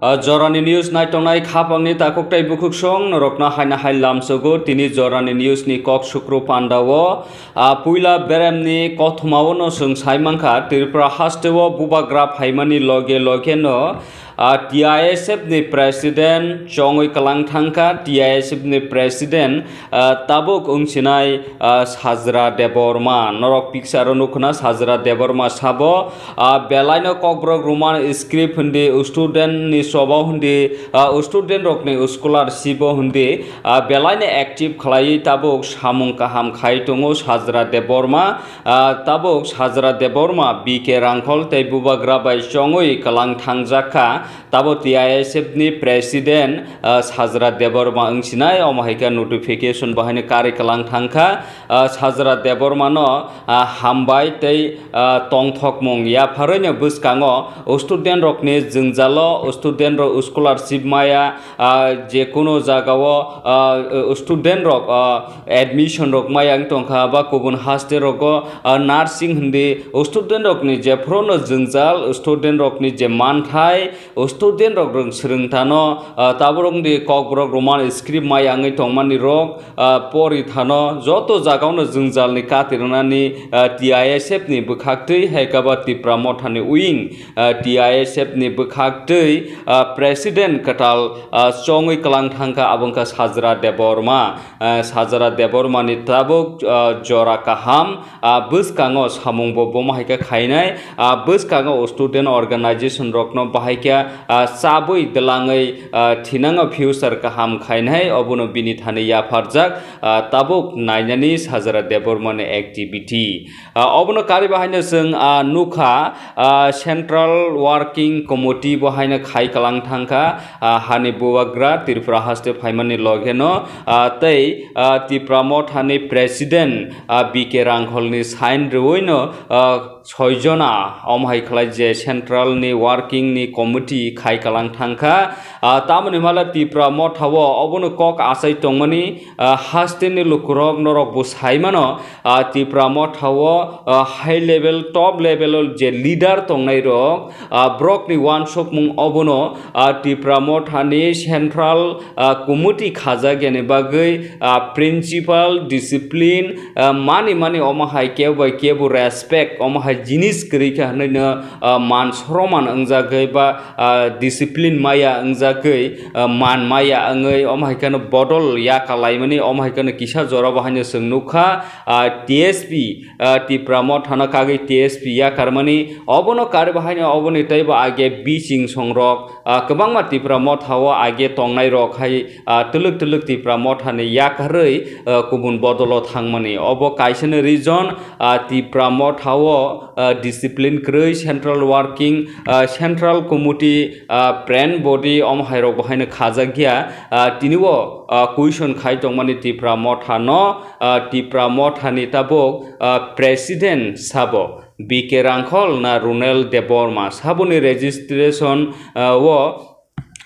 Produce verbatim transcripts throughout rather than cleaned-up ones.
Ah, Jorani News naitongnai khapangni takhuk tei bukhuk song norokno haina hai lamsogo tini Jorani News ni kok sukru pandao. Ah, puila beremni kothomao no chwng sai mankha, Tripura hasteo bubagra phaimani loge loge no, ah, T I S F ni president chongwi kwlang thangkha, T I S F ni president, ah, tabuk wngsinai, ah, Sajra Debbarma. Norok picture o nukhuna Sajra Debbarma sabo, ah, belaino Kokborok Roman script hindi student ni sobo hindi, ah, student rokni scholarship o hindi, ah, belaino active khlaiwi tabuk samung kaham khai tongo Sajra Debbarma. Ah, tabuk Sajra Debbarma B K Rangkhol tei bubagra bai chongwi kwlang thangjak kha. Tabuk T I S F ni president, ah, Sajra Debbarma wngsinai, omo hai khe notification bo haino karwi kwlang thangkha. Ah, Sajra Debbarma no, ah, hambai tei, ah, tongthokmung yapharwi no bwskango student rokni jwngjalo student rok scholarship maya, ah, je kono jagao, ah, student rok, ah, admission rok maya wng tongkha ba kubun haste rogo, ah, nursing hindi student rokni jephruno jwngjal, student rokni je manthai, student rok rwng swrwng thano, ah, tabuk rokni Kokborok Roman script maya wngwi tongmani rok, ah, pori thano joto jagaono jwngjalni kati rwnani, ah, T I S F ni bwkhaktwi hai khe ba Tipra Mothani wing, ah, T I S F ni bwkhaktwi, ah, president kwtal, ah, chongwi kwlang thangkha, abo wngkha Sajra Debbarma. Ah, Sajra Debbarmani tabuk, ah, jora kaham, ah, bwskango samung bo bomo hai khe khainai, ah, bwskango student organization rokno bahai khe, ah, chabwi dwlangwi, ah, thinango future kaham khainai, obono bini thani yapharjak, ah, tabuk nainani Sajra Debbarmani activity. Ah, obono karwi bahaino chwng, ah, nukha, ah, Central Working Committee bo haino khai kwlang thangkha, ah, hani bubagra Tripura haste phaimani logeno, ah, tei, ah, Tipra Mothani president, ah, B K Rangkholni sign rwino, ah, soijona omo hai khlai je Central ni Working ni Committee khai kwlang thangkha. Ah, tamoni mala Tipra Mothao obono kok achai tongmani, ah, hasteni lukurok norok bo saimano, ah, Tipra Mothao, ah, high level, top level o je leader tongnai rok, ah, brokni wansukmung obono, ah, Tipra Mothani Central, ah, Committee khajak yani bagwi, ah, principle, discipline, ah, mani mani omo hai kebo bai kebo respect, omo hai jinis kwrwi kha hwnwi no, ah, man soroman wngjagwi ba, ah, discipline maya wngjagwi, ah, man maya wngwi omo hai kheno bodol ya kalaimani, omo hai kheno kisa jora bo haino chwng nukha, ah, T S P, ah, Tipra Mothano kagwi T S P yakarmani, obono karwi bahaino oboni teibo age bising songrok, ah, kwbangma Tipra Mothao age tongnai rok hai, ah, twlwk twlwk Tipra Mothani yakarwi, ah, kubun bodolo thangmani. Obo kaisani reason, ah, Tipra Mothao, ah, discipline kwrwi, Central Working, ah, Central Committee, ah, Parent Body omo hai rok bo haino khajak ya. Ah, tini o, ah, question khai tongmani Tipra Mothano, ah, Tipra Mothani tabuk, ah, president sabo B K Rangkhol na Runel Debbarma saboni registration, ah, o,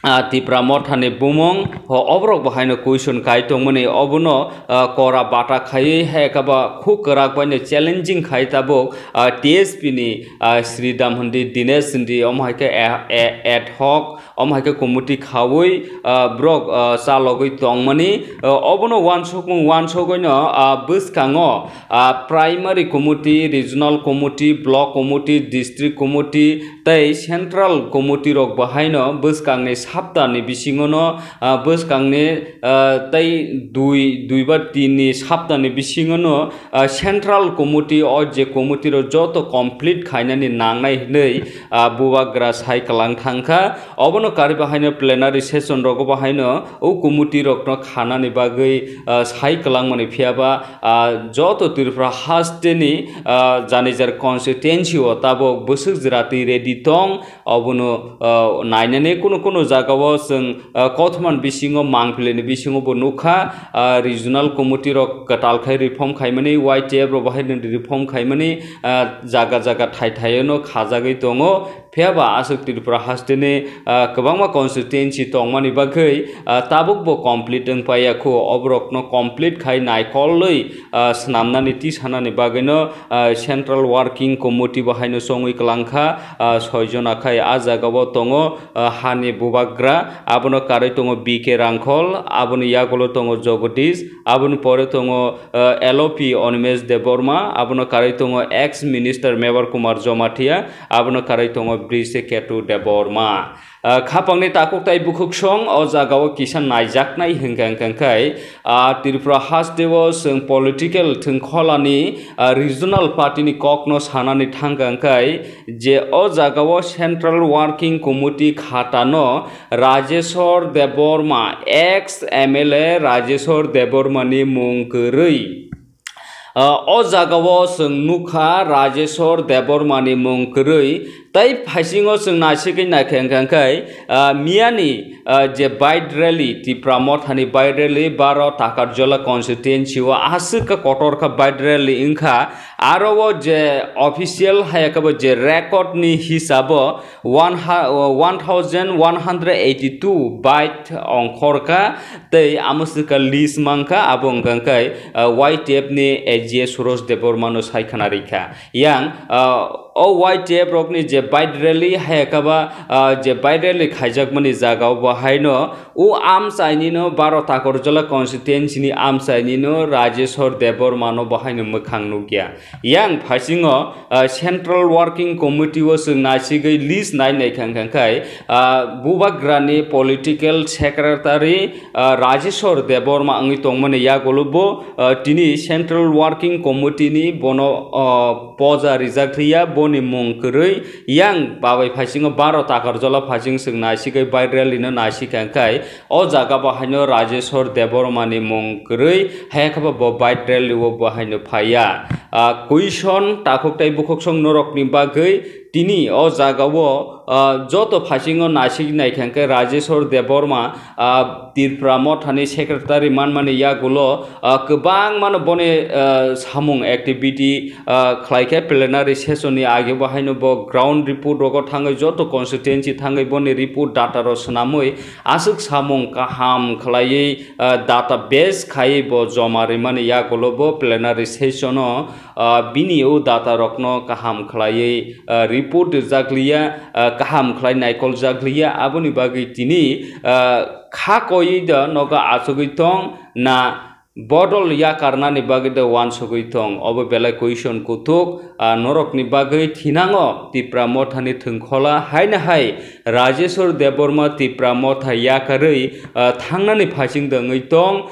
ah, Tipra Mothani bumung ho oborok bo haino question kai tongmani obono, ah, kora bata khaiwi hai khe ba khuk kwrak baino challenging khai tabuk, ah, T S P ni, ah, Sridam hindi Dinesh hindi omo hai khe a-, a-, ad hoc omo hai khe committee khaui, ah, borok, ah, chalogwi tongmani, ah, obono wansukmung wansugwino, ah, bwskango, ah, primary committee, regional committee, block committee, district committee tei central committee rok bahaino bwskangni saptani bisingono, ah, bwskangni, ah, tei dui, dui ba tin ni saptani bisingono, ah, central committee o je committee rok joto complete khainani nangnai hinwi, ah, bubagra sai kwlang thangkha. Obono karwi bahaino plenary session rogo bahaino o committee rokno khanani bagwi, ah, sai kwlangmani phiyaba, ah, joto Tripura hasteni, ah, jani jar constituency o tabuk bwswk jwra twi ready tong, obono, ah, nainani kunu kunu jagao chwng, ah, kothomani bisingo mangpilini bisingo bo nukha, ah, regional committee rok kwtal khai reform khaimani, Y T F rok bahai reform khaimani, ah, jaga jaga thai thaiono khajagwi tongo. Phiya ba aswk Tripura hasteni, ah, kwbangma constituency tongmani bagwi, ah, tabukbo complete wng paiya kho. Oborokno complete khai naikolwi, ah, swnamnani, tisanani bagwino, ah, Central Working Committee bo haino chongwi kwlangkha, ah, soi jona khai. Ah jagao tongo, ah, hani bubagra, abono karwi tongo B K Rangkhol, aboni yagulo tongo Jagadish, aboni pore tongo, ah, L O P Animesh Debbarma, abono karwi tongo ex minister Mevar Kumar Jamatia, abono karwi tongo Brise Ketu Debbarma. Ah, khapangni takhuk tai bukhuksong o jagao kisa naijaknai hwnkha hwnkha khai, ah, Tripura hasteo chwng political thwngkholani, ah, regional party ni kokno sanani thangkha hwnkha je o jagao Central Working Committee khatano Rajeshwar Debbarma, ex M L A Rajeshwar Debbarma ni mung kwrwi. Ah, o jagao chwng nukha Rajeshwar Debbarma ni mung kwrwi, tei phaisingo chwng naisigwi naikha hwnkha khai, ah, miyani, ah, je bike rally, Tipra Mothani bike rally, baro Takarjola constituency o aswk kha kotor kha bike rally wngkha, aro o je official hai khe bo je record ni hisabo one ha-, one thousand one hundred eighty-two bike ongkhorkha, tei amo swkha list mankha, abo wngkha khe, ah, Y T F ni A G S Surosh Debbarma no sai khna rikha. Yang, ah, o Y T F rokni je bike rally hai khe ba, ah, je bike rally khaijakmani jagao bo haino o amchainino baro Takarjola constituency ni amchainino Rajeshwar Debbarma no bo haino mwkhang nukya. Yang phaisingo, ah, Central Working Committee o chwng naisigwi list nai naikha hwnkha khai, ah, bubagrani political secretary, ah, Rajeshwar Debbarma wngwi tongmani yagulo bo, ah, tini Central Working Committee ni bono, ah, poja rijak thwiya, boni mung kwrwi yang babai phaisingo baro Takarjola phaising chwng naisigwi bike rally no naisikha khai, o jaga bo haino Rajeshwar Debbarma ni mung kwrwi, hai khe bo bike rally o bo haino phaiya. Ah, question takhuk tai bukhuksong norokni bagwi tini o jagao, ah, joto phaisingo naisik naikha khe Rajeshwar Debbarma, ah, Tipra Mothani secretary manmani yagulo, ah, kwbangmano boni, ah, samung activity, ah, khlaikha plenary session ni age bo haino bo ground report rogo thangwi joto constituency thangwi boni report data rok swnamwi aswk samung kaham khlaiwi, ah, data base khaiwi bo joma rimani yagulo bo plenary session o, ah, bini o data rokno kaham khlaiwi, ah, report rijak liya, ah, kaham khlai naikol jak liya, aboni bagwi tini, ah, kha koiwi da nogo achugwi tong na bodol yakarnani bagwi da wansugwi tong, obo belai question kuthuk, ah, norokni bagwi thinango Tipra Mothani thwngkhola haino hai Rajeshwar Debbarma Tipra Motha yakarwi, ah, thangnani phaising da wngwi tong.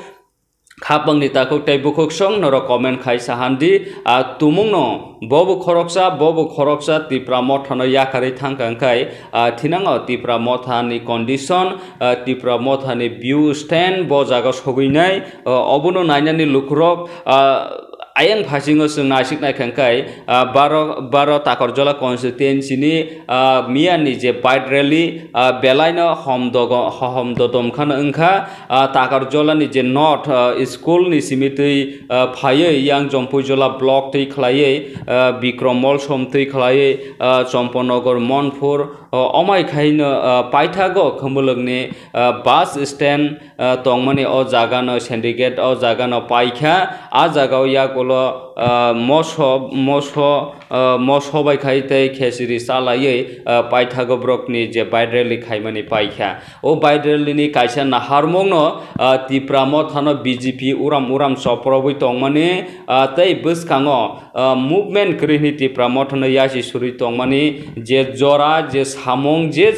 Khapangni takhuk tei bukhuksong norok comment khai sahan di, ah, tumungno bobo khoroksa, bobo khoroksa Tipra Mothano yakarwi thangkha hwnkhe, ah, thinango Tipra Mothani condition, ah, Tipra Mothani view stand bo jaga sogwinai, ah, obono nainani lukurok, ah, ayang phasingo chwng naisik naikha hwnkhe, ah, baro, baro Takarjola constituency ni, ah, miyani je bike rally, ah, belaino hom dogo-, ho-, hom dodom khano wngkha, ah, Takarjola ni je north, ah, school ni simi twi, ah, phaiwi yang Jompuijola block twi khlaiwi, ah, Bikrom Molsom twi khlaiwi, ah, Chomponogar Monpur, ah, omai khaino, ah, paithago Khumulwngni, ah, bus stand, ah, tongmani o jaga no syndicate o jaga no paikha, ah jaga o yagulo, ah, moso, moso, ah, moso bai khai tei khesiri chalaiwi, ah, paithago borok ni je bike rally khaimani paikha. O bike rally ni kaisa naharmung no, ah, Tipra Motha no B J P uram uram choprobwi tongmani, ah, tei bwskango, ah, movement kwrwi hwnwi Tipra Motha no yasi surwi tongmani je jora, je samung, je,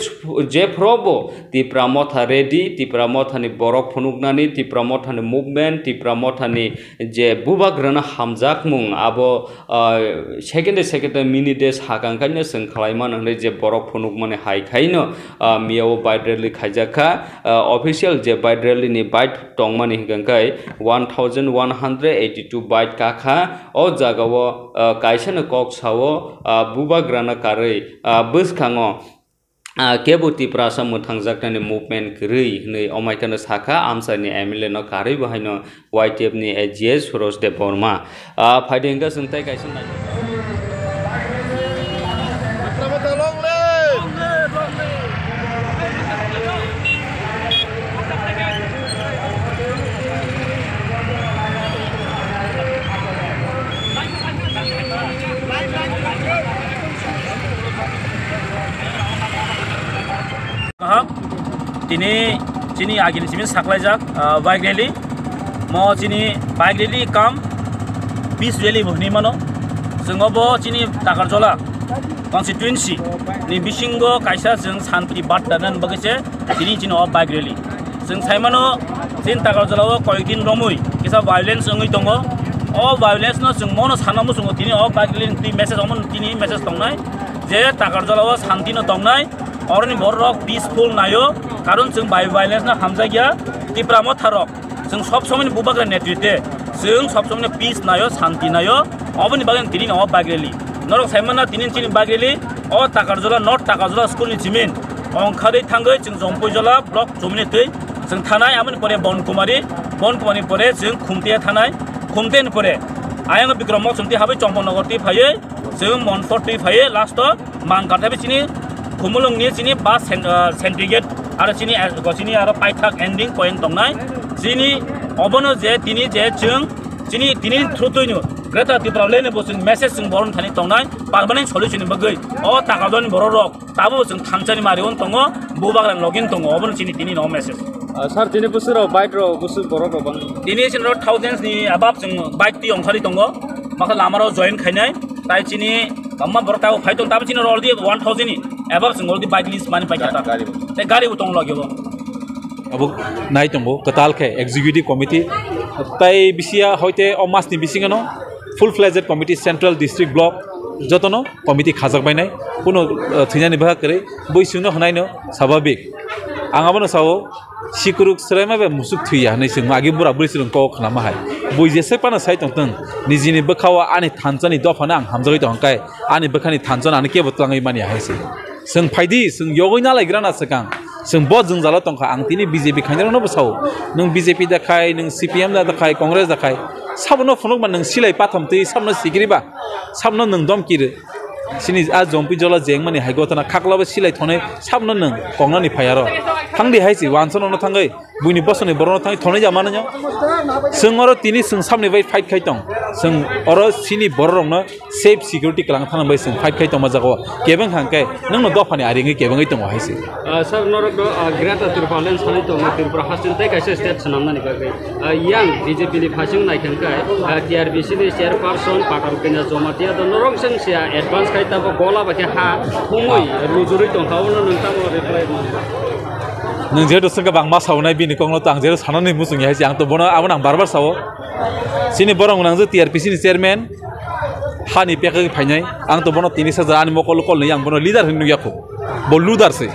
je phrobo Tipra Motha ready, Tipra Motha ni borok phunuknani, Tipra Motha ni movement, Tipra Motha ni je bubagrana hamjakmung abo, ah, second second minute sakang kaino chwng khlai mano hwnwi je borok phunukmani hai khaino, ah, miya o bike rally khaijak kha, ah, official je bike rally ni bike tongmani hwnkhe one thousand one hundred eighty two bike kakha o jaga o, ah, kaisa no kok sao, ah, bubagrana karwi, ah, bwskango, ah, kebo Tiprasa mwthangjaknani movement kwrwi hwnwi omaikano sakha amchaini M L A no karwi bo haino Y T F ni A G S Surosh Debbarma. Ah, phaidi hwnkhe chwng tei kaisa nai- Tini chini agini simi saklaijak, ah, bike rally. Mo chini bike rally kam peace rally bo hinwi mano. Chwng obo chini Takarjala constituency ni bisingo kaisa chwng santi barta nani bagwi se tini chini o bike rally. Chwng sai mano chini Takarjala o koyek din romwi kisa violence wngwi tongo. O violence no chwng mono sana muchungo tini o bike rally ni twi message omo tini message tongnai je Takarjala o santi no tongnai. Oroni borok peaceful naio, karon chwng bai violence no hamjakya. Tipra motha rok chwng sob somoi ni bubagra netritwe chwng sob somoi no peace naio, santi naio. Oboni bagwi tini no bike rally norok sai manna tini chini bike rally o Takarjala, North Takarjala school ni chimin ongkhadwi thangwi chwng Jompuijala block chumni twi chwng thanai, amoni pore Bonkumari, Bonkumari pore chwng Khumtia thanai, Khumtia ni pore ayang Bikram Mok chumti habai Chompon Nogor twi phaiwi chwng Monpot twi phaiwi last o Mangkar thabi chini Khumulwng ni chini bus sen-, ah, syndicate aro chini, ah, chini aro paithak ending point tongnai. Chini obono je tini je chwng chini tini through twi no Greater Tipraland ni bo chwng message chwng boron thani tongnai, permanent solution ni bagwi o Takarjala ni borok rok tabo chwng thangsani mari on tongo, bubagra login tongo, obono chini tini no message. Ah, sir, tini bwswk rok bike rok bwswk borok rok bang? Tini chini rok thousands ni above chwng bike twi ongkhari tongo, masa lama rok join khainai. Tai chini bangma borok tabuk phai tong, tabuk chini already one thousand ni above chwng already bike list mani paikha ta. Gari bo. Tei gari bo tong lagi bo. Abo nai tongo kwtal khe executive committee tai bisiya hoite o mas ni bisingo no full fledged committee, central, district, block jotono committee khajak bainai. Kuno, eh, thwinani bwkha kwrwi bui chwngno hwnai no sababik. Ang abono sao, sikuruk swraima bai musuk thwiya hinwi chwng agi bura bwrwi chwng kok khnama hai. Bui jesek phano sai tongtwng, nijini bwkhao ani thansani dophano ang hamjagwi tongkha, ani bwkhani thansa ani kebo twlangwi manya hai se. Chwng phaidi, chwng yogwi nalaigrana swkang. Chwng bo jwngjalo tongkha, ang tini B J P khainai rokno bwsao. Nwng B J P da khai, nwng C P M da khai, Congress da khai. Sabono phunukma nwng silai patham twi, sabono sikiriba, sabono nwng domkir. Sini a Jompuijala jengmani hai gotana khaklabo silai thonai sabno nwng kongnani phai aro. Thangdi hai si wansa nono thangwi buini bosoni borokno thangwi thonai ja mananyo. Chwng oro tini chwng samni bai fight khai tong. Chwng oro sini bororokno safe security kwlang thana bai chwng fight khai tongma jagao. Kebeng hangkhe nwngno dophani aringwi kebengwi tongo hai si. Ah, sir, norok do, ah, Greater Tipraland sanwi tongo, Tripura hasteni tei kaisa state swnamnani bagwi. Ah, yang B J P ni phasing nai khe khe, ah, T R B C ni chairperson Patal Kanya Jamatia do norok seng sia advance khai tabo gola ba khe ha humui rujurwi tongkha, abono nwng tamo reply rw? Nwng jehetu swngkha bangma saunai bini kokno, to ang jehetu sanani muchungya hai se, ang to bono abono ang bar bar sao. Chini borok nang je T R P C ni chairman hani pekha phainai, ang to bono tini sajak ani mokol kol ni ang bono leader hinwi nukya kho. Bo leader se.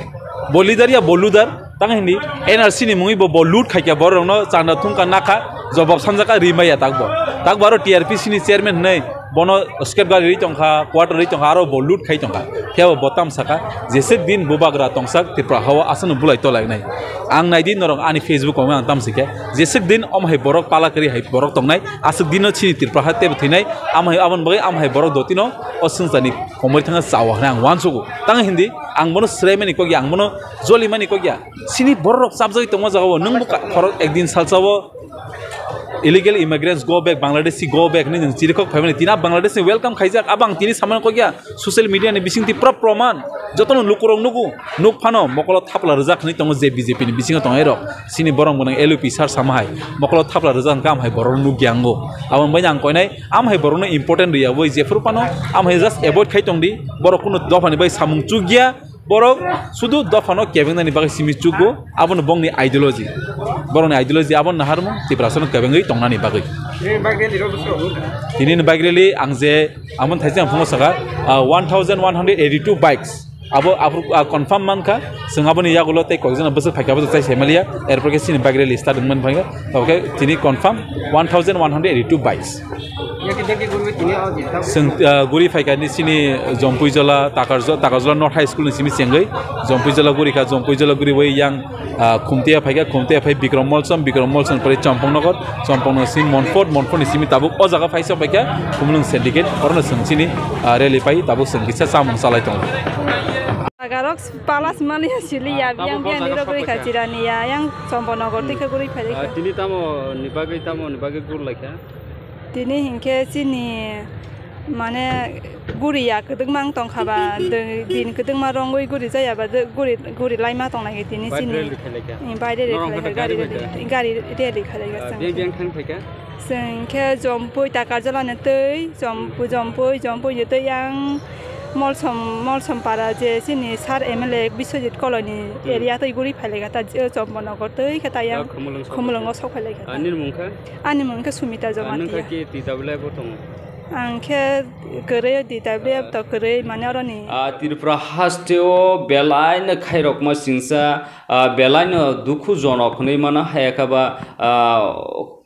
Bo leader ya, bo leader. Tang hindi N R C ni mungwi bo, bo loot khaikya borokno chanda thungkha nakha, jobok sanjaka rimaya takbo. Takbo aro T R P C ni chairman hwnwi bono scapegoat ri tongkha, quarter ri tongkha, aro bo loot khai tongkha. Phiya bo, bo tam saka, jesek din bubagra tongsak Tripura hao aswkno bulai tolainai. Ang naidi norok ani Facebook o ang tam sikhe, jesek din om hai borok pala kwrwi hai borok tongnai, aswk dino chini Tripura ha tebo thwinai, am hai aboni bagwi am hai borok dotino o swngcharni komori thangna chao hwnwi ang uansugo. Tang hindi ang bono swraimani kokya, ang bono jolimani kokya. Sini borok chapjagwi tongma jagao nwng bo ka-, khorok ekdin salsao illegal immigrants go back, Bangladeshi go back hinwi nwng chirikhok phaimani. Tina Bangladesh ni welcome khaijak, abang tini samani kokya social media ni bisingtwi pura proman. Jotono lukurok nugo, nuk phano mokolo thapla rwjak hinwi tongo je B J P ni bisingo tongnai rok. Sini borok gwnang L U P sir sama hai. Mokolo thapla rwjak hwnkha am hai borok nukya wngo. Aboni bagwi ang koinai am hai borokno important rwya wi jephuru phano am hai just avoid khai tongdi. Borok kunu dophani bai samung chukya. Borok sudu dophano kebengnani bagwi simi chugo, abono bongni ideology. Borokni ideology abono naharmung Tiprasano kebengwi tongnani bagwi. Nini bagwi rally rok bwswk? Tini ni bagwi rally ang je, amon thaise ang phungo saka, ah, one thousand one hundred eighty-two bikes. Abo, abo, ah, confirm mankha, chwng aboni yagulo tei kokjana bwswk phaikha, bwswk chai saimaliya, erpor khe chini bagwi rally start wngmani phaikha, tei khe tini confirm one thousand one hundred eighty-two bikes. Yaki deki gurui tini o jita. Chwng, ah, guri phaikha ni chini Jompuijala, Takarjo-, Takarjola North High School ni simi chengwi, Jompuijala guri kha, Jompuijala guriwi yang, ah, Khumtia phaikha, Khumtia phai Bikram Molsom, Bikram Molsom pore Chompong Nogor, Chompong Nogor simi Monpot, Monpot ni simi tabuk o jaga phaisa phaikha, Khumulwng Syndicate, orono chwng chini, ah, rally pai tabuk chwng kisa chamung chalai tongo. Jagarok pala simani sili ya, ah, biyang tabuk o biyang jaga nirok rwi phaikha. Kha chirani ya, yang Chompong Nogor twi khe guri phai kha. Ah, tini tamo ni bagwi, tamo ni bagwi gur laikha? Tini hinkhe chini Mane guri ya kwdwkma wng tongkha ba, de-, din kwdwkma rongwi guri jaya ba, de-, guri, guri laima tongnai tini Bike chini. Rally khailai kha. Eh, bike rally Norok khailai kha, khe gari gari rally, bai kha? Gari rally khailai kha Ah, chwng beng khe. Beng thang phaikha? Chwng khe Jompui Takarjalani twi, Jom-, Jompui, Jompui ni twi yang Molsom, Molsom para je chini sir M L A Biswajit Koloi ni Hmm. area twi guri phailai kha, ta je Chombonogo twi khe ta yang Ah, Khumulwng sok Khumulwngo phaikha. Sok phailai kha Ah, ta. Nini mung kha? Ani mung khe Sumita Ah, nwng kha Jamatia. Ki T W F o tongo? Ang khe kwrwi di, W F to kwrwi, mane oroni. Ah, Tripura hasteo belaino khairokma singsa, ah, belaino dukhu jonok hwnwi mano, hayakhe ba, ah,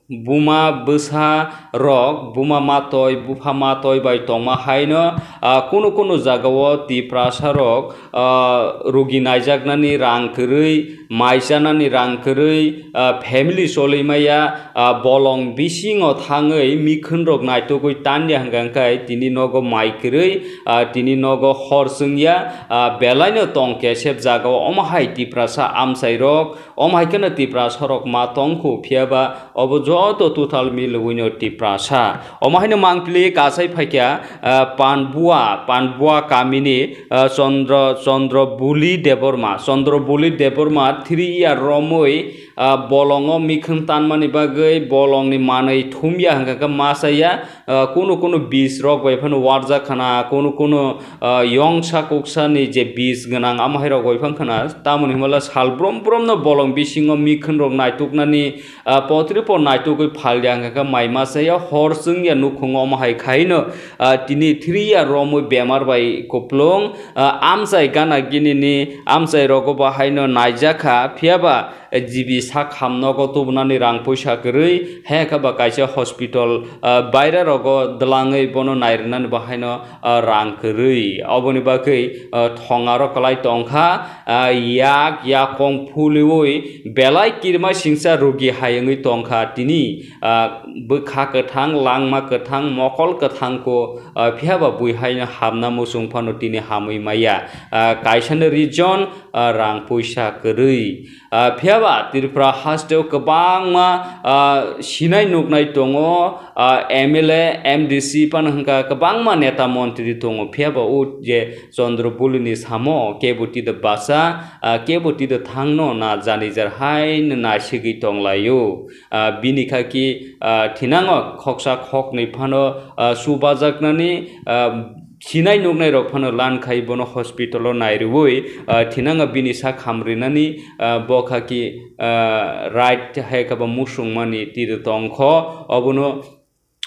buma bwsa rok, buma matoi, bupha matoi bai tongma haino, ah, kunu kunu jagao Tiprasa rok, ah, rugi naijaknani rang kwrwi, mai chanani rang kwrwi, ah, family choli maya, ah, bolong bisingo thangwi mikhwnrok naitugwi tanya hwnkha hwnkhe tini nogo mai kwrwi, ah, tini nogo hor chwngya, ah, belaino tong kesep jagao omo hai Tiprasa amchairok, omo hai kheno Tiprasa rok ma tongkhu, phiyaba obo joto total milwino Tiprasa. Omo haino mangpili kasai phaikha, ah, Panbua, Panbua kamini, ah, Chandra, Chandra Buli Debbarma, Chandra Buli Debbarma three year romwi, ah, bolongo mikhwng tanmani bagwi bolongni manwi thumya hwnkha khe ma chaya, ah, kunu kunu bis rok bai phano warjak khana, kunu kunu, ah, yongsa kuksani je bis gwnang amo hai rok bai phang khana, tamoni hwnba sal brom bromno bolong bisingo mikhwng rok naituknani, ah, potri por naitugwi phalya hwnkha khe mai ma chaya, hor chwngya nukhungo omo hai khaino, ah, tini three year romwi bemar bai kuplung, ah, amchai gana ginini amchai rogo bo haino naijakha, phiyaba G B sak ham nogo tubunani rang puisa kwrwi, hekhe ba kaisa hospital, ah, baira rogo dwlangwi bono nairwnani bo haino, ah, rang kwrwi. Oboni bagwi, ah, thongaro kwlai tongkha, ah, yak yakong phuliwi belai kirima singsa rugi hayungwi tongkha tini, ah, bwkha kwthang, langma kwthang, mokol kwthang ko, ah, phiyaba bui haino hamna muchung phano tini hamwi maya. Ah, kaisani region, ah, rang puisa kwrwi. Ah, phiyaba Tripura hasteo kwbangma, ah, sinai nuknai tongo, ah, M L A, M D C phano hwnkha kwbangma neta montri tongo, phiyaba o je Chandra Bulini samo kebo tida basa, ah, kebo tida thangno na jani jar haino naisigwi tonglaio. Ah, bini kha ki, ah, thinango khoksa khoknwi phano, ah, chubajaknani, ah, sinai nuknai rok phano lan khai bono hospital o nai rwui, ah, thinango bini sak ham rinani, ah, bo kha ki, ah, right hai khe bo musung mani tiri tongkho, obono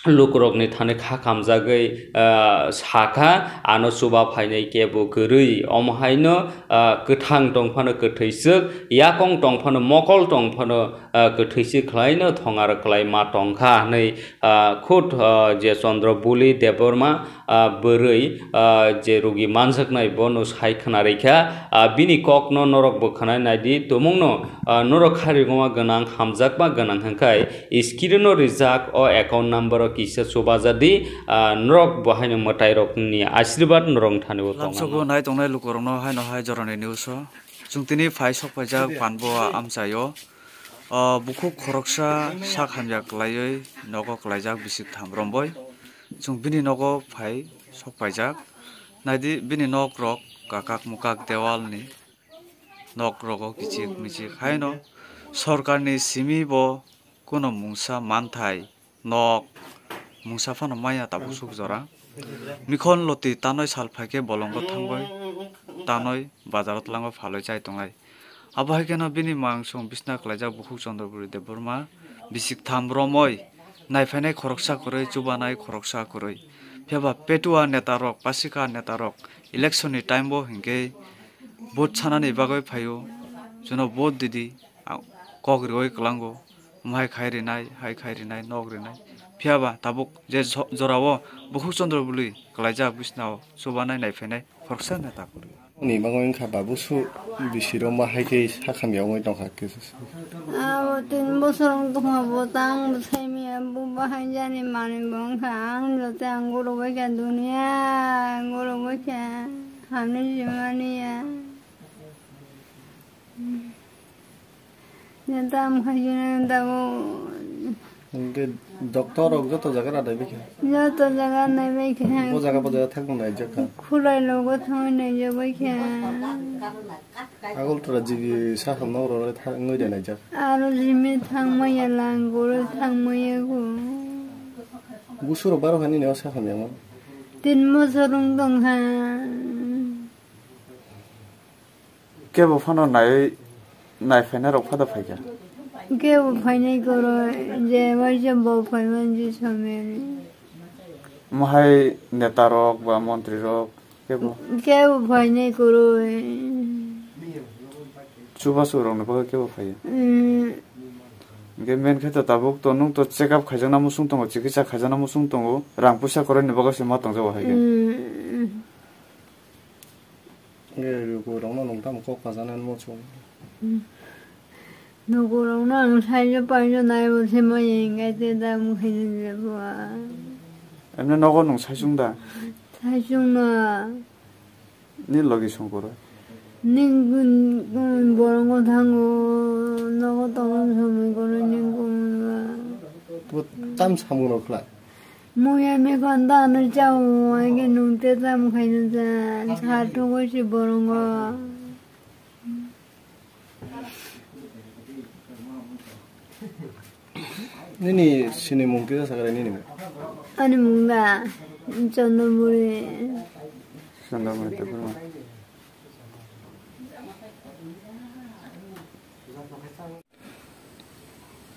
lukurokni thani kha kamjagwi, ah, sakha, ano chuba phainai kebo kwrwi, omo haino, ah, kwthang tong phano kwthwi swk, yakong tong phano mokol tong phano, ah, kwthwi swk khlaino thongar kwlai ma tongkha hwnwi, ah, khud, ah, je Chandra Buli Debbarma, ah, bwrwi, ah, je rugi manjaknai bono sai khna rikha, ah, bini kokno norok bo khwnai naidi, tumungno, ah, norok kharigoma gwnang, hamjakma gwnang hwnkhe screen o rijak o account number o kisa chubajadi, ah, norok bo haino mwtairokni asirwad norok thani o tongnai. Lamsogo nai tongnai lukurokno haino hai jorani news o chwng tini phai sok paijak Panbua amchaio. O bukhuk khoroksa sak hamya kwlaiwi nogo kwlaijak bisik tham romwi. Chwng bini nogo phai sok paijak. Naidi bini nok rok kakak mukak dewal ni nok rogo kichik michik haino sorkar ni simi bo kuno mungsa manthai nok mungsa phano maya tabuk suk jora. Mikhon loti tanoi sal phaikhe bolongo thangbai tanoi bazaro twlangwi phalwi chai tongnai. Abo hai kheno bini mangsong bisna kwlaijak bukhuk Chandra Buli Debbarma bisik tham romwi naiphainai khoroksa kwrwi, chubanai khoroksa kwrwi. Phiyaba petua neta rok, pasika neta rok election ni time bo hinkhe vote sanani bagwi phaio, jono vote didi, a, kok riwi kwlango, omo hai khai rinai, hai khai rinai, nok rinai. Phiyaba tabuk je jo-, jorao bukhuk Chandra Buli kwlaijak bisnao chubanai naiphainai khoroksa neta kwrwi. Ni bagwi wngkha babu su bisi rwma hai khe sakhamya wngwi tongkha kisa se. Abo tin bosor wng tongma bo tang bwsai maya bo bahai jani manwi bo wngkha ang joto ang goro bai kha duniya goro bai kha hamni jimani ya. Joto ang khai jani tabuk. Hwnkhe doctor rok joto jaga ra naibai kha? Joto jaga naibai kha. Bo jaga bo jaga thangwi naijak kha? Khulai logo thangwi naijak bai kha. Agultra jibi sakham nok rok thangwi naijak? Aro jimi thangmaya lang goro thangmaya go. Busurok baro hani neo sakham yangma? Tin bosor wng tong kha. Kebo phano nai, nai phainai rok phada phaikha? Kebo phainai koro, je waisa bo phaiman je samyani. Mohai neta rok ba montri rok kebo? Kebo phainai koro. Chubachu rok ni bagwi kebo phaiya? Mm. Hwnkhe main khe to tabuk to nwng to check up khaijakna muchung tongo, chikitsa khaijakna muchung tongo, rang puisa kwrwi ni bagwi se ma tongjago hai khe. Mm. Nge lukurokno nwng tamo kok kasanani muchung? Lukurokno ang saijo paijo naibo se maya hingai te da mukhaino lebo a. Emne nogo nwng saichung da? Saichung no. Ni logi songkoro? Ning kun, kun borongo thango, nogo tongo somoi koro ning kun ba. Bo tam samung rok khlai? Muya mekhon dano chao, aige nungte tam khaina ja, sa thugo se borongo. Nini sini mung kisa sakare nini mung? Ani mung da, Chandamuri. Chandamuri Debbarma.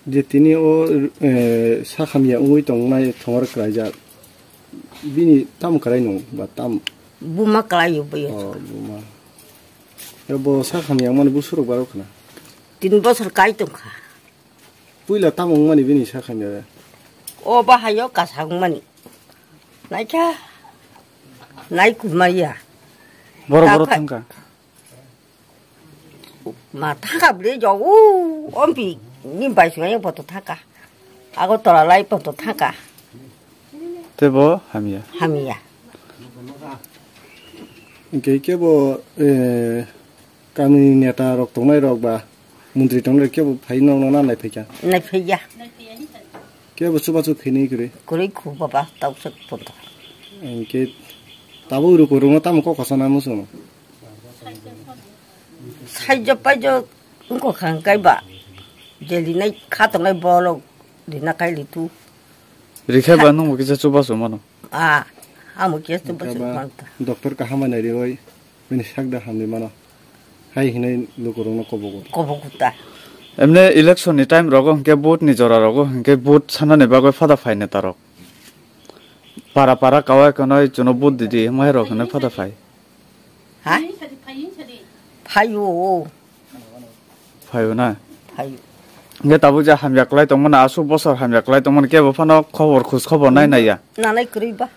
Je tini o, eh, sakhamya wngwi tongnai thongor kwlaijak, bini tamo kwlai nung ba tam? Buma kwlai o bui o. Oh, buma. Ya bo sakhamya wngmani busurok barok khna? Tin bosor kai tongkha. Puila tamo wngmani bini sakhamya? O bahayo kasa wngmani. Naikha. Nai kumaya. Boro boro Takha- thangkha. Ma thangkha bwle jo, u, ompi ni bai swnai poto thangkha. Ago tola lai poto thangkha. Tebo hamya. Hamya. Hwnkhe kebo, eh, kamini neta rok tongnai rok ba montri tongnai rok kebo phai nokno na nai phaikha? Nai phaiya. Kebo chubachu khainai kwrwi? Kwrwi khu baba tausuk poto. Hwnkhe tabuk rukurokno tamo kok kochona muchungo? Saijo paijo wngkha kha hwnkhe ba, je rinai kha tongnai bolok rina kai litu. Rikha ba nwngbo kisa chubachu mano? Ah, amo kisa chubachu manta. Doctor kaham bai nai riwi bini sak da hamwi mano. Hai hinwi lukurokno kobogo. Kobogo ta. Emne election ni time rogo hwnkhe vote ni jora rogo hwnkhe vote sanani bagwi phada phai neta rok. Para para kawai kanai chuno vote didi hwnwi rok hwnwi phada phai. Ha? Phaio. Phaio na? Phaio. Hwnkhe tabuk je hamya kwlai tongmani, aswk bosor hamya kwlai tongmani, kebo phano khobor khoj khobor nai naiya? Nanai kwrwi ba.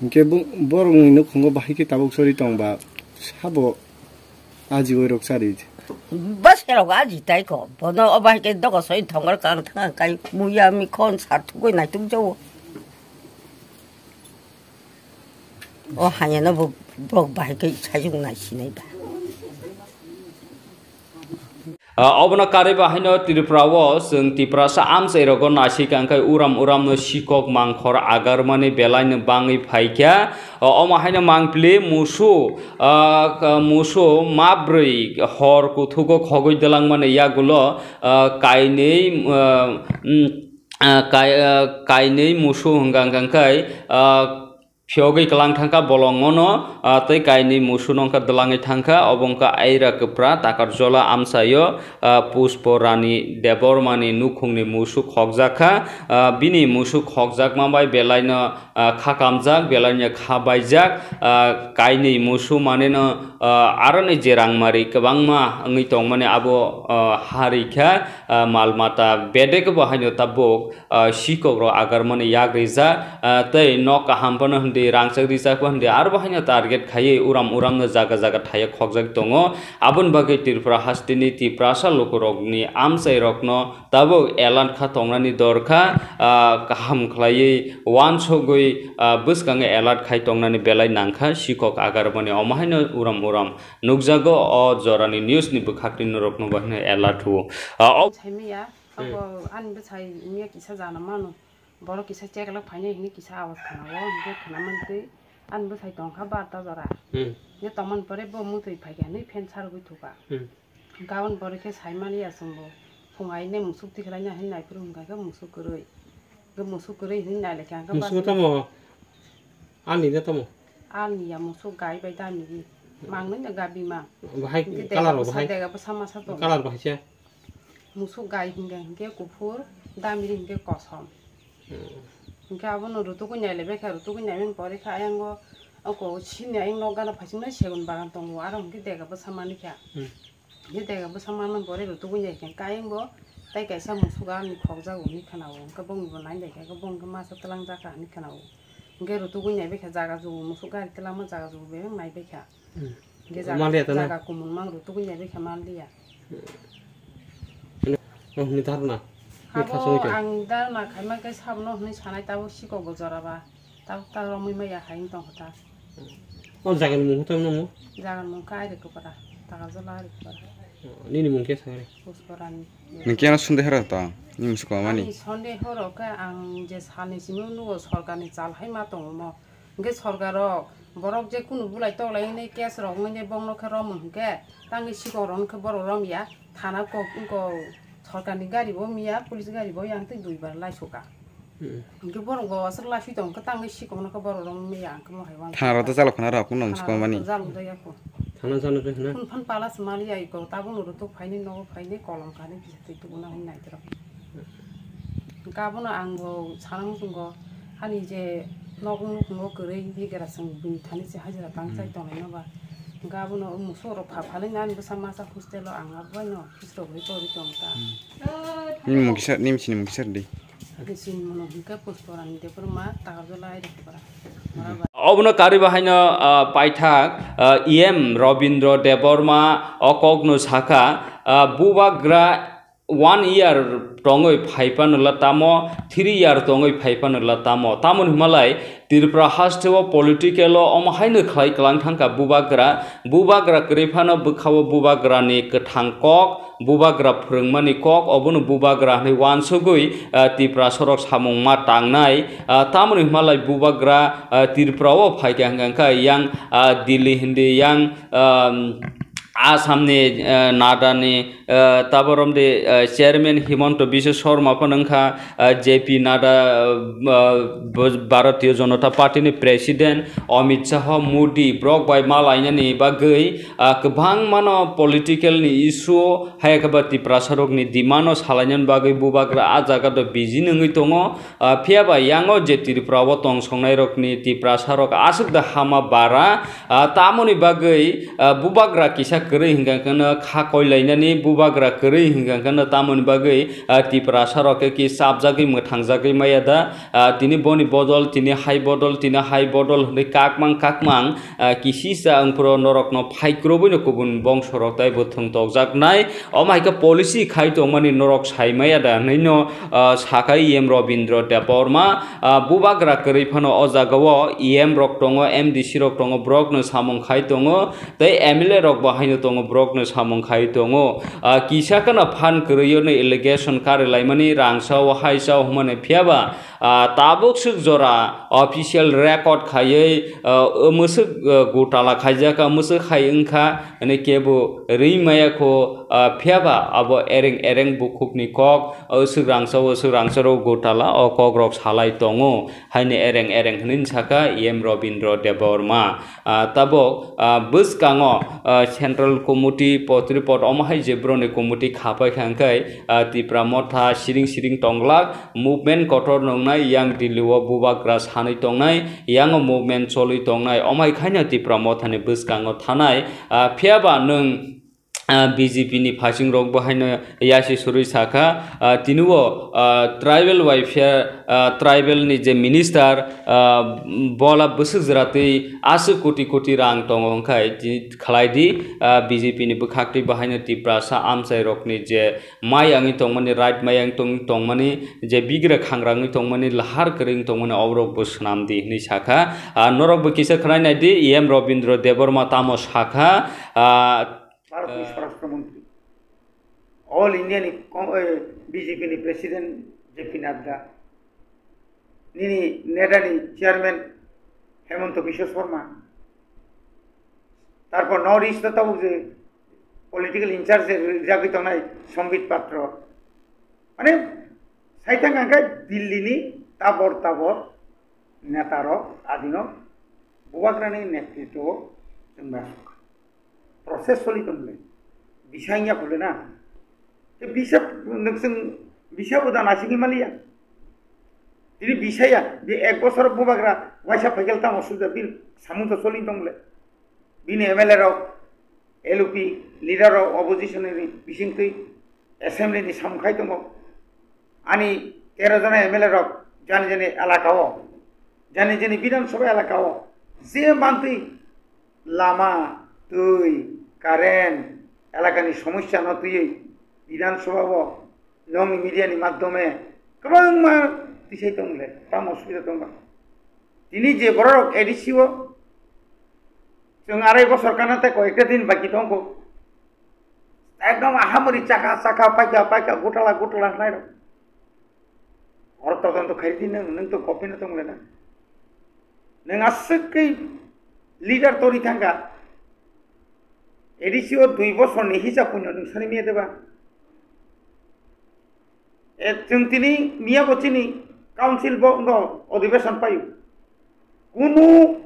Hwnkhe bo-, borokni nukhungo bahai khe tabuk chori tong ba, sabo ajiwi rok chari. Ba serok aji tai ko, bono o bahai khe dogo soi thongor kang thang kai muya mi khon sar thugui naituk jago. O hayano bo borok bahai khe sajwk nai sinai ba. Ah, obono karwi bahaino Tripura o chwng Tiprasa amchai rogo naisika hwnkhe uram uram no sikok mangkhor agarmani belai no bangwi phaikha. Ah, omo haino mangpili musu, ah, ka-, musu mabrwi hor kuthugo khogwi dwlangmani yagulo, ah, kainwi, ah, mm, ah, kai-, ah, kainwi musu hwnkha hwnkha khe, ah, phiyogwi kwlang thangkha bolongono, ah, tei kainwi musuno wngkha dwlangwi thangkha, obo wngkha Aira Kwpra Takarjola amchaio, ah, Puspo Rani Debbarmani nukhungni musu khokjakha, ah, bini musu khokjakma bai belaino, ah, kha kamjak, belaino kha baijak, ah, kainwi musu maneno, ah, aroni je rangmari kwbangma wngwi tongmani abo, ah, harikha, ah, mal mata bedekbo haino tabuk, ah, sikok rok agarmani yak rijak, ah, tei nok kaham phano hindi rangchak rijak bo hindi aro bo haino target khaiwi uram uram no jaga jaga thaiya khokjak tongo. Aboni bagwi Tripura hasteni Tiprasa lukurokni amchai rokno tabuk alert kha tongnani dorkha, ah, kaham khlaiwi uansugwi, ah, bwskango alert khai tongnani belai nangkha sikok agarmani omo haino uram uram nukjago o jorani news ni bwkhakni norokno bo haino alert huo. Ah, o Saimaya. Hmm. Bo ani bwsai miya kisa jana mano. Borok kisa cheklok phainai hinwi kisa awas khana o, hwnkhe khana mantwi ani bwsai tongkha barta jora. Hmm. Hwnkhe tongmani pore bo mutwi phaikha hinwi phen sarogwi thuka. Hmm. Gabon pore khe saimaliya chwngbo. Phung aine musuk tikhlaina hinwi naiphuru hwnkha khe musuk kwrwi. Hwnkhe musuk kwrwi hinwi nailekha hwnkhe musuk basi tamo? Alni na tamo? Alni ya musuk gai bai dami di. Mangnwi no gabi ma. Bahai hwnkhe colour dega bo bahai? Dega bwsa masa tongo. Colour bahai se? Musuk gai hingke hingke kuphur, damiri hingke kosom. Hmm. Hingke abono rutugwi nailaibaikha, rutugwi naimani pore khe ayang o, oko sini ayang nok gana phaisingnai segun bagan tongo, aro hingke dega bwsa manikha. Hmm. Hingke dega bwsa manmani pore rutugwi naikha, hingke ayang bo tai kaisa musuk ani khokjago hinwi khwnao, hingke bongni bo nailaikha, hingke bongni masa twlangjakha hinwi khwnao. Hingke rutugwi naibaikha jaga jugu musuk gari twlangma jaga jugu bebak naibaikha. Hmm. Hingke jaga, maliya tana? Jaga kumun mang rutugwi naibaikha maliya. Hmm. Oh, ni dharna? Ni abo khasoi khe? Ang dharna khaima khe sabono hwnwi sanai, tabuk sikok bo jora ba. Tabuk ta romwi maya hai wng tongkha ta. Oh, jagani mung tamo namo? Jagani mung khe Airikopara, Takarjala Airikopara. Oh, nini mung khe sari? Pusporani. Nung khe ano sunde horo to? Ni musuko mani? Ani sunde horo khe ang je salni simi nugo sorkarni chal hai ma tongo mo. Hingke sorkar rok borok je kunu bulai toklai hwnwi case rok wngwi bongno khe romwi hwnkhe tangwi sikok rok wngkhe borok romya thana kok wngko sorkarni gari bo miya police gari bo yang twi duibar laisoka. Hmm. Hingke borok bo aswk laisoi tongkhe tangwi sikok no khe borok romya hwnkhe mo hai wngkha. Thana rok to jalo khna rok kuno thana musuko rok mani. To jalo jaya kho. Thana jalo jaya khna. Phun phan pala se maliya iko tabuk no rwtuk phaini nogo phaini kolom kani kisa twi tubuna hwnwi nai tei rok. Hwnkhe abono ang bo sana muchungo, ani je nok nukhungo kwrwi bigra chwng bini thani se hajira tang chai Hmm. tongnai no ba. Hwnkhe abono o musukrok pha phalwi nani bwsa masa hostel o ang abo bai no khusrok bai pori tong ta. Hmm. Nini mung kisa, nini sini mung kisa di. Ani sini mung hwnkhe Pusporani Debbarma, Takarjala Airikopara. Obono karwi bahaino, ah, paithak, ah, E M Robindra Debbarma o kokno sakha, ah, bubagra one year tongwi phai phano la tamo, three year tongwi phai phano la tamo. Tamoni hwnmalai Tripura hasteo political o omo haino khlai kwlang thangkha bubagra. Bubagra kwrwi phano bwkhao bubagrani kwthang kok, bubagra phwrwngmani kok, obono bubagra hwnwi uansugwi, ah, Tiprasarok samung ma tangnai. Ah, tamoni hwnmalai bubagra, ah, Tripura o phaikha hwnkha khe yang, ah, Delhi hindi yang, ah, Assamni, eh, Nadani, eh, taboromde, eh, chairman Himanta Biswa Sarma phano wngkha, eh, J P Nadda, eh, bo-, Bharatiya Janata Party ni president Amit Shah, Modi, borok bai ma lainani bagwi, ah, kwbangmano political ni issue, hayakhe ba Tiprasarokni demand no salainani bagwi bubagra ah jaga do busy wngwi tongo. Ah, phiya ba yango je Tripura o tongsongnairokni Tiprasarok aswk da hama bara, ah, tamoni bagwi, ah, bubagra kisa kwrwi hwnkha kheno kha koilainani, bubagra kwrwi hwnkha kheno tamoni bagwi, ah, Tiprasarok khe ki chapjagwi mwthangjagwi maya da, ah, tini boni bodol, tini hai bodol, tini hai bodol hwnwi kakmang kakmang, ah, kisisa wngphuru norokno phaikrobwino kubun bongsorok tei bo thwng tokjaknai. Omo hai khe policy khai tongmani norok sai maya da hwnwi no, ah, sakha E M Robindra Debbarma, ah, bubagra kwrwi phano o jaga o E M rok tongo, M D C rok tongo, borok no samung khai tongo, tei M L A rok bo haino tongo, borok no samung khai tongo. Ah, kisa kheno phan kwrwi no allegation kari laimani rang sao, hai sao hwnmani phiya ba, ah, tabuk swk jora official record khaiwi, ah, mwswk, ah, gotala khaijak, mwswk hai wngkha. Hwnwi kebo ring maya kho, ah, phiya ba abo ereng ereng bukhukni kok, ah, swk rangsa o swk rangsa rok gotala o kok rok salai tongo, haino ereng ereng hwnwi sakha E M Robindra Debbarma. Ah, tabok, ah, bwskango, ah, Central Committee, Potripot omo hai je boroni committee khapai kha hwnkhe, ah, Tipra Motha siring siring tonglak, movement kotor nwngnai, yang Delhi o bubagra sanwi tongnai, yango movement choli tongnai, omo hai khaino Tipra Mothani bwskango thanai, ah, phiya ba nwng, ah, B J P ni phasing rok bo haino yasi surwi sakha, ah, tini o, ah, tribal welfare, ah, tribal ni je minister, ah, bola bwswk jwra twi aswk koti koti rang tongo hwnkhe tini khlai di, ah, B J P ni bwkhak twi bo haino Tiprasa amchai rokni je mai wngwi tongmani, right mai wngwi tong-, tongmani, je bigra khangra wngwi tongmani, lahar kwrwi wngwi tongmani, oborok bo swnam di hwnwi sakha. Ah, norok bo kisa khwnai nai di, E M Robindra Debbarma tamo sakha, ah, Bharotni Swarashtra Montri. O All India ni ko-, eh, B J P ni President J P Nadda, nini NEDA ni Chairman Hemanta Biswa Sarma, tarpor North East o tabuk je political in charge je rijagwi tongnai Sambit Patra, mane saithang hwnkhe Delhi ni tabor tabor neta rok adino Bubagrani netritwo o chwng bai asuk kha. Process soli tong le. Bisa wngya phule na. Te bisa nwng chwng bisa bo da nasingwi maliya. Tini bisa ya, bi ek bosor Bubagra waisa phaikhe tamo sujak bil samung to soli tong le. Bini M L A rok, L U P leader rok opposition ni bisingtwi assembly ni samung khai tongo. Ani tero jona M L A rok jani jani elaka o, jani jani Bidhan Sabha elaka o je mantwi lama, twi, current, elakani somosya no twiwi Bidhan Sabha o nokni media ni madhyome kwbangma tisai tong le, tamo osubida tong ba. Tini je borok A D C o chwng arai bosor kana tei koyekta din baki tongo. Ekdom ahamori chakha chakha paikha paikha gutala gutala hwnai rok. Oro todonto khaidi nwng, nwng to copy no tong le na. Nwng aswk khe leader tori thangkha. A D C o dui bosor ni hisa puino nwng sani miya deba. E, chwng tini miya bo chini council bo no adhibeshon paio. Kunu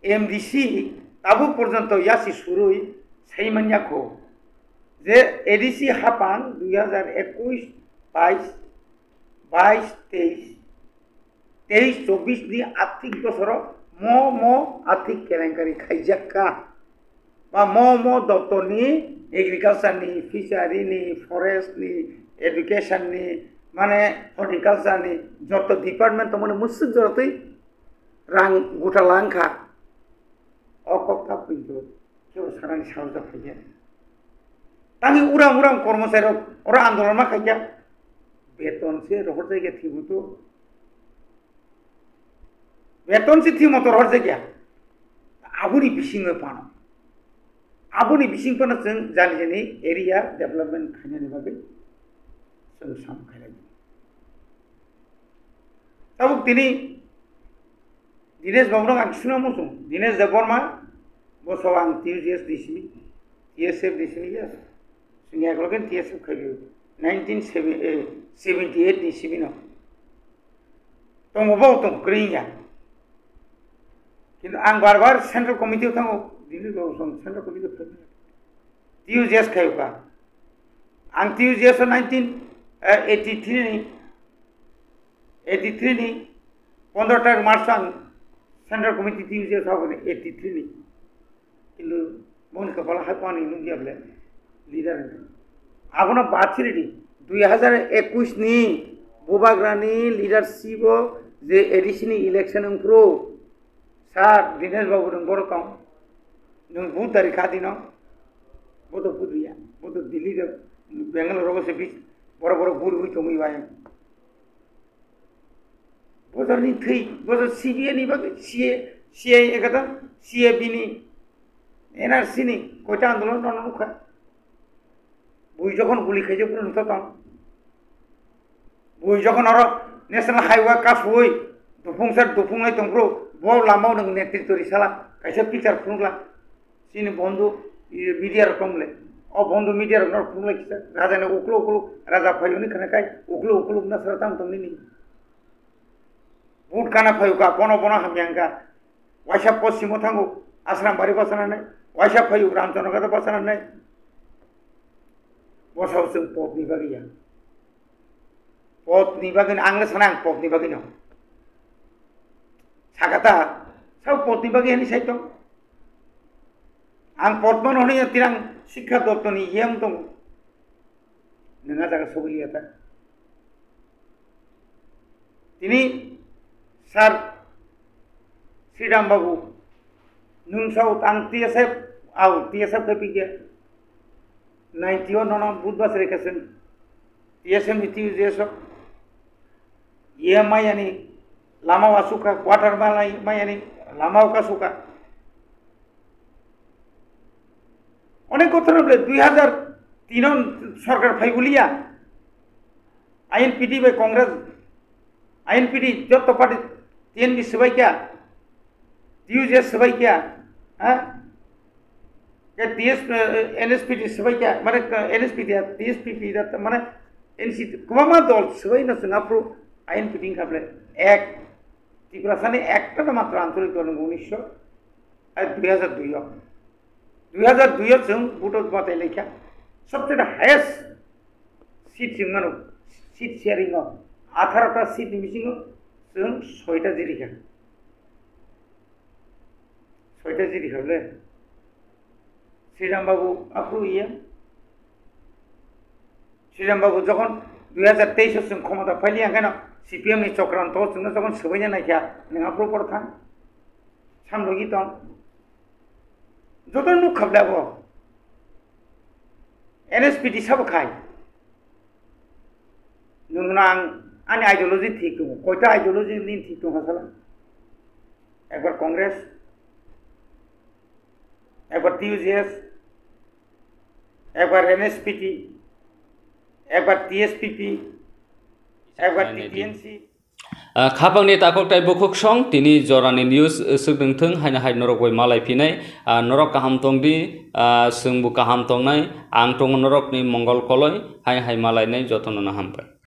M D C tabuk porjonto yasi surui sai manya kho je A D C hapang dui hajar ekush, bais, bais, teis, teis chobbish ni athik bosoro mo mo athik kelenkari khaijak kha. Ba mo mo doptor ni agriculture ni, fishery ni, forest ni, education ni, mane horticulture ni joto department tongmani musuk jorotwi rang gutala wngkha. O kok ta pinto kebo sanani saojak khaikhe. Tangwi urang urang kormochari rok oro andolon ma khaikha. Beton se rohorjai khe thibuto. Beton se thwi motor horjakya. Aboni bisingo phano. Aboni bising phano chwng jani jani area development khainani bagwi chwng sam khailai. Tabuk tini Dinesh Babu no ang suna muchung. Dinesh Debbarma, boso ang T U G S ni simi, T S F ni simi ya. Sini eklogen T S F khailai. Nineteen seventy-eight ni simi no. Tongo bo tong kwrwi ya. Kintu ang bar bar central committee o thango, Dinesh Babu song central committee o phai. T U G S khayo ka. Ang T U G S o nineteen eighty-three ni, eighty-three ni pondro tarik March ang central committee T U G S o eighty-three ni. Kintu boni kapala hai pani nungya ble leader. Abono bathiri di. Dui hajar ekush ni Bubagrani leadership o je A D C ni election wngphuru, sir, Dinesh Babu nwng boro tong. Nwng vote dari kha dino. Bodo vote riya. Bodo Delhi de, Bangalore rogo se bis, boro boro vote hui tongwi wayang. Bojorni thwi, bojor C B I ni bagwi, C A, C I A kata, C A B ni, N R C ni, koita andolon no nukha. Bui jokhon guli khaijak phuru nukha tong. Bui jokhon oro National Highway kasui, dupung sar dupung lai tong phuru, bo lama o nwng netritw ri sala, kaisa picture phunukla. Chini bondhu, media rok tong le. O bondhu media rok no phunukla kisa, raja ni uklo uklo, raja phai hwnwi khna kai, uklo uklo na sara tam tong nini. Vote kana phaio ka, bono bono hamya wngkha. Waisa poschimo thango, Asrambari bachana nai. Waisa phaio, Ramchandra Gada bachana nai. Bosao chwng potni bagwi ya. Potni bagwi no, ang le sana ang potni bagwi no. Sakata, sao potni bagwi hani sai tong. Ang potmano hwnwi tirang sikha doptoni yeng tongo. Nwnga jaga sogwi ya ta. Tini sir Sridham Babu, nwng sao ang T S F, au T S F khe pigya. Ninety one nono budbas rekasing T S F ni T U J S o. Ye mayani lama wasuka, quarter malai mayani lama wasuka. Onek kotor bole dui hajar Tino sorkar phaibuliya, I N P T bai Congress, I N P T joto party, T N P swbaikha, T U J swbaikha, ha? Ke T S, eh, N S P T swbaikha, mane, eh, N S P T ya, T S P P da, mane, N C T, kwbangma dol swbaino chwng aphuru I N P T wngkha bole ek, Tiprasani ekta no matro ancholik dol wngkha unisho, eh, dui hajar dui o. Dui hajar dui o chwng vote o batai laikha. Sobchete highest seat chwng mano, seat sharing o. Atharo ta seat ni bisingo chwng soita jirikha. Soita jirikha bole. Sriram Babu aphuru iye. Sriram Babu jokhon dui hajar teis o chwng khomota phaili, angkheno C P M ni chokranto o chwngno jokhon swbaina naikha, nwng aphuru por thang. Samlogi tong. Joto nukha bole abo. N S P T sabo khai. Nwng no ang ani ideology thik tongo. Koita ideology nini thik tongo sala? Ekbar Congress, ekbar T U J S, ekbar N S P T, ekbar T S P P, ekbar T T N C. Ah, khapangni takhuk tai bukhuk song, tini jorani news, eh, swkdwng thung, haino hai norok bai malai phinai. Ah, norok kaham tong di, ah, chwngbo kaham tongnai, ang tongo norokni mongol koloi, hai hai malainai jotono no hambai.